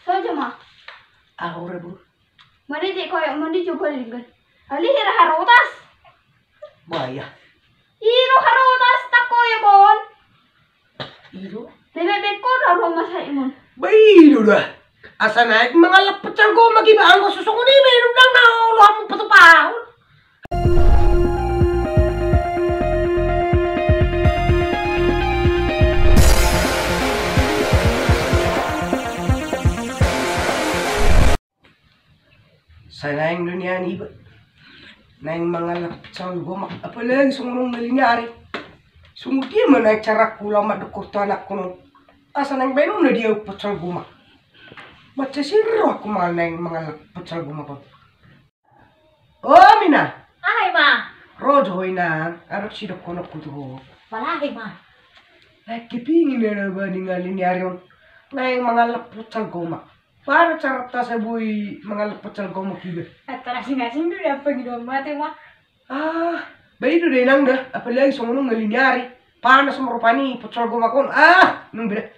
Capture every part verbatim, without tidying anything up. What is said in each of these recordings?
Saja ma. Ahu re, Bro. Mani di koyo mani coba dinggan. Ali hira harotas. Bahaya. Iro harotas tak koyo kon. Iro. Lebe beko da rumah saya mon. Baido da. Asa naeng mangalap pecal gomak iba anggo susung ni bae undang na olo hamu patupahon. Sai naeng do nian iba naeng mangalap pecal gomak, apalagi songon on na linear i. Songon dia ma naeng carangku laho mandok tu anakku on asa naeng baenon na dia pecal gomak. Mansai sirro aku mangalap naeng mangalap pecal gomak on. O Mina. Aha i ma? Ro jo ho inang, adong sidohononku tu ho. Apala aha i ma? Naeng kepingin na ba ningali ni ari on naeng mangalap pecal gomak. Pala caranta asa boi mangalap pecal gomak iba. Antara asing-asing do dia pangidoan mate ma. Ah, baido da inang da, apalagi songon on na linear i. Panas ma rupani pecal gomak on. Ah, nung beda.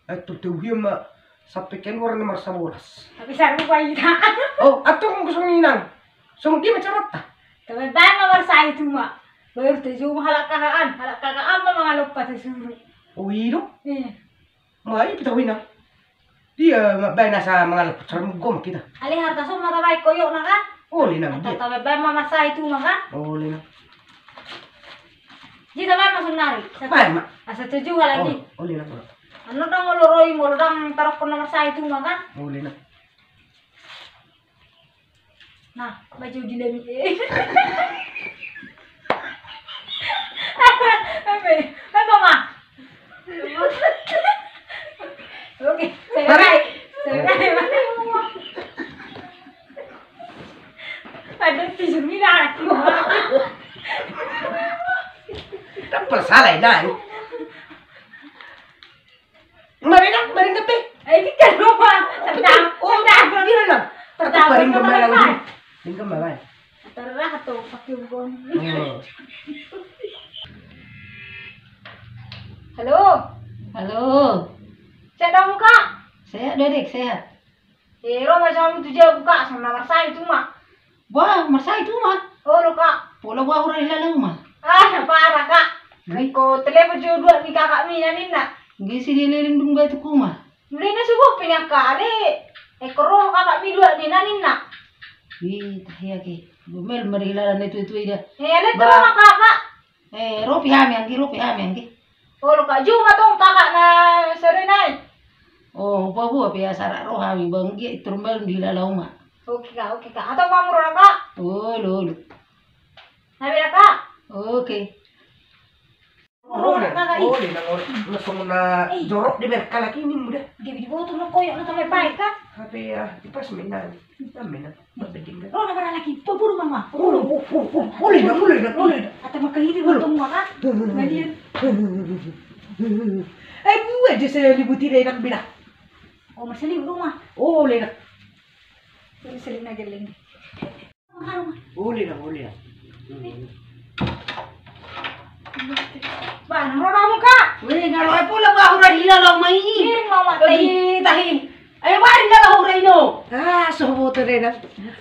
Antong tau hian ma sampe keluar nomor sabolas. Tapi sarupa ita. O, antong songon i inang. Songon dia ma caranta? Tabaen ma marsahit tu uma. Baru tu juma halak kakaan, halak kakaan ma mangalompa tu suru. O, i do? Iya. Ma i pe tahu inang. Dia ma baen asa mangalap pecal gomak hita. Ale harta son ma tabaen koyokna kan? Olo inang. Tabaen ma marsahit tu uma kan? Olo inang. Jadi tabaen ma sonari. Baen ma. Asa tu juma lagi. Olo inang. Anu dang olo roi molo dang tarokkon nomor sahit tu uma kan? Olo inang. Nah, baju di lemi. Apa? Apa, Mama? Oke, saya baik. Saya baik. Ada tisu mina. Tak salah dah. Marina, marina pe. Eh, ini kan rumah. Pertama, oh, pertama. Dia lah. Pertama, pertama, pertama. Ringkot ma baen. Terah tu pakai bukan. Halo. Halo. Sehat dong, Kak? Sehat, Dedek, sehat. Eh, ro ma suami tu jabu, Kak, songon na marsahit tu uma. Bah, marsahit tu uma? Olo, Kak. Pola bah hura hilala uma. Ah, parah, Kak. Ko telepon jo dua ni kakak mi na ninna. Gesi dia leleng dung batu kuma. Mulai na subuh pe ni angka ale. Eh, ko ro kakak mi dua ni na ninna. Ih, tahi ake. Gomel mari hilala na tuai-tuai da. Eh, ale tu rumah kakak. Eh, ro pe hami anggi, ro pe hami anggi. Olo, Kak, juma tong kakak na sore nai. Oh, hupaboa pe asa ro hami banggia i turun balun di lala uma. Oke, Kak, oke, Kak. Atau mamur, Kak? Olo, olo. Nabi, Kak? Oke. Olo, olo, Kak, olo, olo, olo, songon na jorok di berkalak ini muda. Dia di botol na koyok na tamai baik, Kak. Tapi ya, di pas menang. Menang. Ro na bara lagi, paburu mama. Olo, olo, olo, olo, olo, olo. Ata maka ini olo. Tong maka. Malian. Eh, buat je saya libuti dai nang bina. Oh, masih libu rumah. Oh, lena. Ini seling na geleng. Oh, lena, oh, lena. Bang, ro na muka. Weh, ngalo ai pula bahu ra hila lo mai. Ini mama tahi, tahi. Ayo, wari na bahu ra ino. Ah, so boto re na.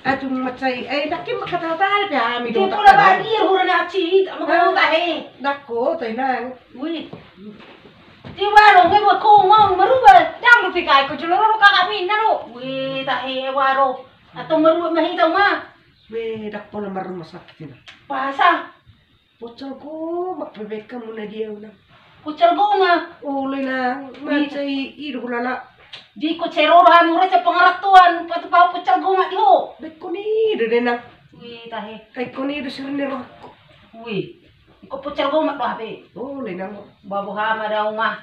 Aduh, macai. Eh, daki makata-kata pe hami do. Pula bagi hura na ci, makata tahe. Dako, tai nang. Wih. Di warung gue buat kau mau merubah. Jangan lupa kai kau jual rokok kakak mina lo. Wih, tahe warung. Atau merubah mah itu mah. Weh, dak pola marrumah sakit ina. Pasa. Pocal gomak pe bekka muna dia unang. Pocal gomak. Olo inang, mansai i do hulala. Di ko cero do hami ura ce pangarantoan patupa pocal gomak di ho. Bekkon i do denang. Wih, tahe. Bekkon i do sirine rohakku. Wih. Ko pocal gomak do hape. Olo inang. Babo hama da uma.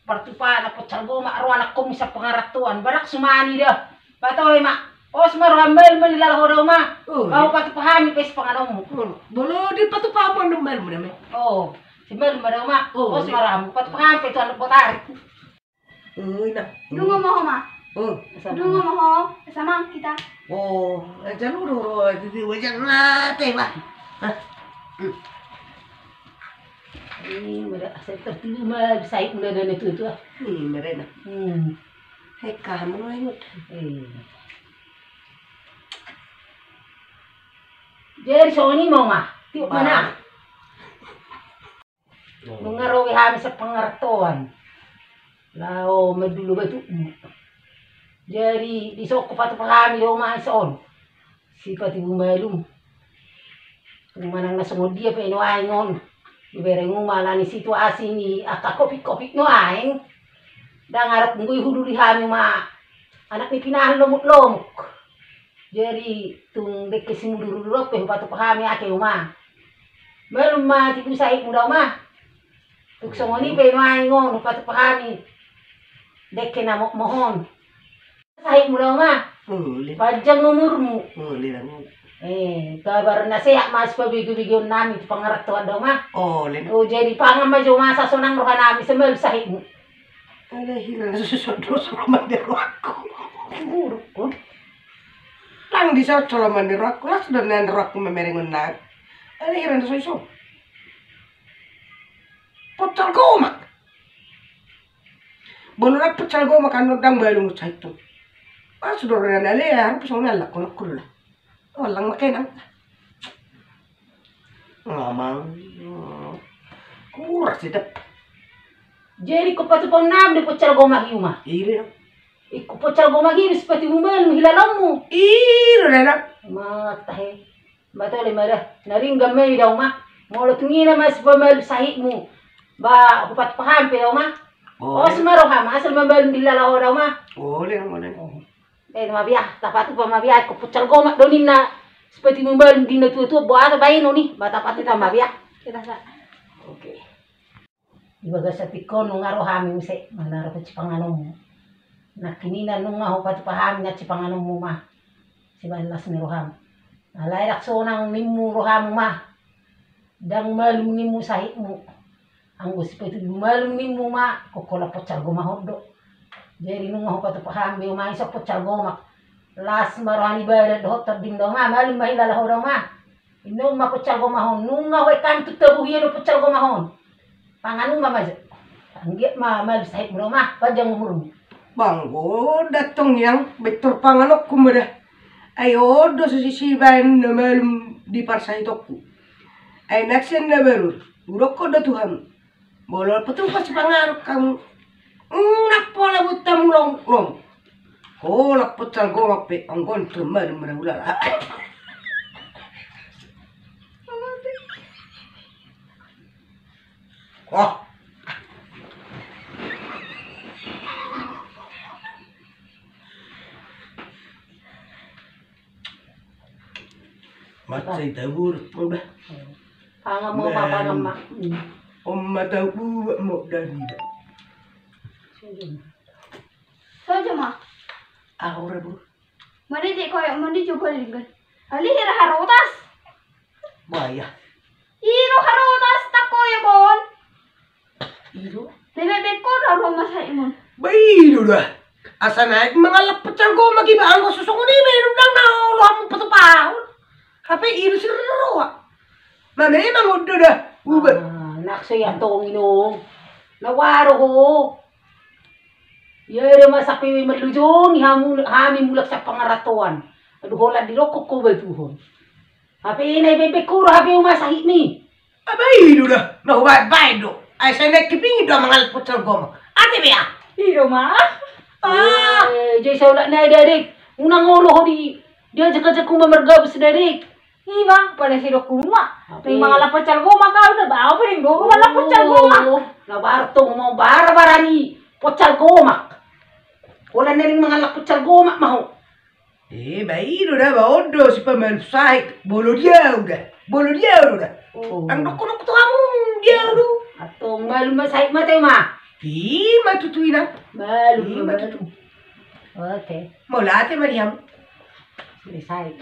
Partupana pocal gomak ro anakku misa pangarantoan barak sumani da. Patoe ma. Os ma roham malu mani lala ho da uma. Ahu patupa hami pe sipanganonmu. Bolo di patupa hamu andung malu muna me. Oh, si malu ma da uma. Os ma roham patupa hami pe tu andung botari. Ina. Dungo ma ho ma. Dungo ma ho. Sama kita. Oh, jalu do ro di wajar na te ba. Ini mada saya tertidur mah saya udah ada itu itu ah. Ini mereka. Hmm. Eka hamu no ingot. Jadi songon i ma, Oma. Tiop ma na. Nunga ro be hami sian pangarantoan laho mandulo batutmu. Jadi dison hupatupa hami do, Oma, ison sipatubu malum. Tung manang na songon dia pe nuaeng on, diberengmu ma alani situasi ni angka kopik-kopik nuaeng. Ndang adong anggo i huduri hami, Oma, anak ni pinahan lomuk-lomuk. Jadi tung dengke simudur-udur on pe hupatupa hami ate, Oma. Malum ma tibu sahitmu da, Oma. Tung songon i pe nuaeng on hupatupa hami dengke na mokmok on. Sahitmu da, Oma. Panjang umurmu. Eh, kabar na sehat ma sipabege-begeon nami tu pangarantoan da, Oma. Oh, jadi pangan ma jo, Oma, asa sonang roha nami, asa malum sahitmu. Alai hira na so sisondor soloman ni rohangku. Buruk, Om. Ndang dison soloman ni rohangku, las do nian rohangku mamereng on nang. Alai hira na so ison. Pocal gomak. Bono na pocal gomak, annon ndang malum sahithu. Pas do roha nami, alai harup songon i, allang, holan hudok. Allang ma, Inang. Ngamang. Kuras i dap. Jadi ingkon patupahon nami do pocal gomak i, Oma. Ida. Ingkon pocal gomak i do sipatubu malum hilalaonmu. Ida, Inang. Mata he. Mata ole ma da. Na ringgas ma i da, Oma. Molo tung i na ma sipamalum sahitmu, ba hupatupa hami pe da, Oma. Os ma roham, asal ma malum di hilala ho da, Oma. Ole, Inang, ole. Eh, mabiar, tapatupa mabiar, ingkon pocal gomak do ninna sipatubu malum di natua-tua, boha do baenon i, ba tapatupa mabiar. Oke. Di bagasan tingki on nunga ro hami muse manarhon sipanganonmu. Nangkiningan nunga hupatupa hami na sipanganonmu, Oma. Sibaen las ni roham. Alai ndang sonang nimmu roham, Oma. Ndang malum nimmu sahitmu. Anggo sipatubu malum nimmu, Oma, ingkon holan pocal gomak on do. Jadi nunga hupatupa hami be, Oma, ison pocal gomak. Las ma roha ni badan dohot tondim da, Oma, malum ma hilala ho da, Oma. Inna ma pocal gomak on, nunga hubaen hami tu tabuhian on pocal gomak on. Pangan ma, Oma, jo. Anggiat ma malum sahitmu da, Oma, panjang umurmu. Ba anggo ndang tong, Inang, pintor panganonku ma da. Ai on do so sisibaen na malum di parsahitonku. Ai nang sian na baru, hudokkon do tu hamu. Molo patupa sipanganon hamu, nang pola buta mulong-long. Holan pocal gomak pe, anggo on tor malum ma da hulala. Oh. Mansai tabur, udah. Pangan ma, Oma, pangan ma. Om ma tahu buat mau dari dah. Saja ma. Aku rebus. Mana dia kau yang mandi juga dengan. Ali hira harotas. Bahaya. Iro harotas tak kau ya kon. Iro. Lebih bekor harotas mas hai mon. Ba i do da. Asa naeng mangalap pocal gomak iba, anggo so songon i be ndang na olo hamu patupahon. Hape i do sirroha. Mame mangondo da. Ubat. Ah, naksa i antong inong. Na waro ho. Ia da ma sampe marlujongi hamu, hami mulak sian pangarantoan. Aduh, holan didokkon ho batuhon. Hape na i bebek kuro hape uma sahitni. Aba i do da, na hubaen-baen do. Ai sai naeng kepingin do mangalap pocal gomak. Ate be ah. I do ma. Ah. Eh, jadi saulak nai da dek. Unang olo ho di, diajak-ajak uma margabus da dek. I ma, pala sidok uma. Naeng mangalap pocal gomak au da, ba au pe naeng dohot mangalap pocal gomak. Na bartong ma bara-bara ni pocal gomak. Holan naeng mangalap pocal gomak ma ho. Eh, ba i do da, ba on do sipamalum sahit, bolo dia au da, bolo dia au da. Ndang dokkon tu hamu dia au do. Antong malum ma sahit ma te ma. I ma tutu ina. Malum ma tutu. Oke. Mauliate ma di hamu. Sahit.